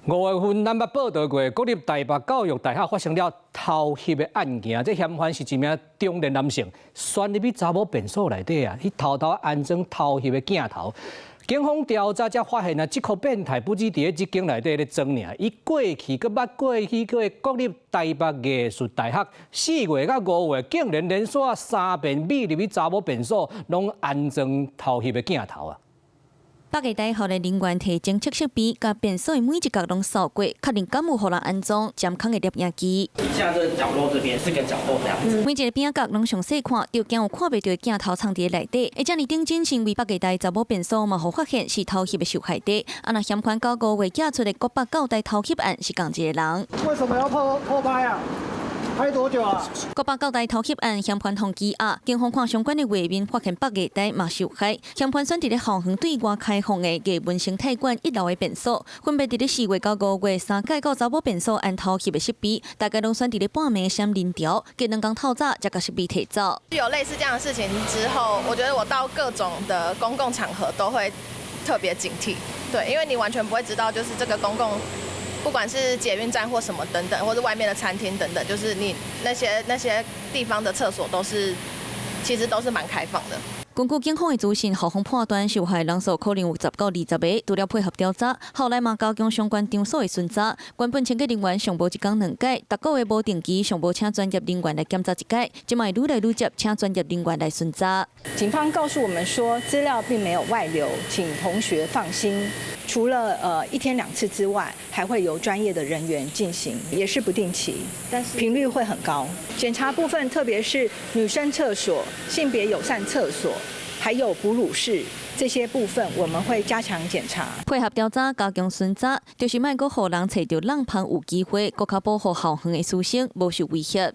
5月份，咱捌報道過，國立台北教育大學發生了偷翕的案件。這嫌犯是一名中年男性，鑽入去查某便所內底啊，去偷偷安裝偷翕的鏡頭。警方調查才發現啊，這個變態不止佇咧這間內底咧裝爾，伊過去閣捌過去過國立台北藝術大學，4月佮5月，竟然連續三遍覕入去查某便所，攏安裝偷翕的鏡頭啊！北藝大學的人員提偵測設備，共便所的每一角攏掃過，確認敢有予人安裝針孔的攝影機。像這個角落這邊四個角落這樣子，每一個邊仔角攏詳細看，就驚有看袂著的鏡頭藏佇內底。會遮爾頂真，成為北藝大查某便所嘛，予發現是偷翕的受害者。啊，若嫌犯佮5月寄出的國北教大偷翕案是仝一个人。為什麼要偷偷拍啊？拍多久啊？國北教大偷翕案嫌犯予羈押，警方看相關的畫面，發現北藝大嘛受害。嫌犯選佇咧校園對外開放的藝文生態館一樓的便所，分別佇咧4月到5月三擺到查某便所按偷翕的設備，大概攏選佇咧半暝閃人潮，隔兩工透早才共設備提走。有類似這樣的事情之後，我覺得我到各種的公共場合都會特別警惕，對，因為你完全不會知道，就是這個公共。不管是捷運站或什麼等等，或者外面的餐廳等等，就是你那些地方的廁所都是，其實都是蠻開放的。根據警方的資訊，校方判斷受害人數可能有10到20個，除了配合調查，後來嘛加強相關場所的巡查。原本清潔人員上無一工兩擺，逐個月無定期上無請專業人員來檢查一擺，這擺愈來愈捷，請專業人員來巡查。警方告訴我們說，資料並沒有外流，請同學放心。除了一天兩次之外，還會由專業的人員進行，也是不定期，但是頻率會很高。檢查部分，特別是女生廁所、性別友善廁所，還有哺乳室這些部分，我們會加強檢查。配合調查，加強巡查，就是莫閣予人揣著挵芳有機會，閣較保護校園的師生無受威脅。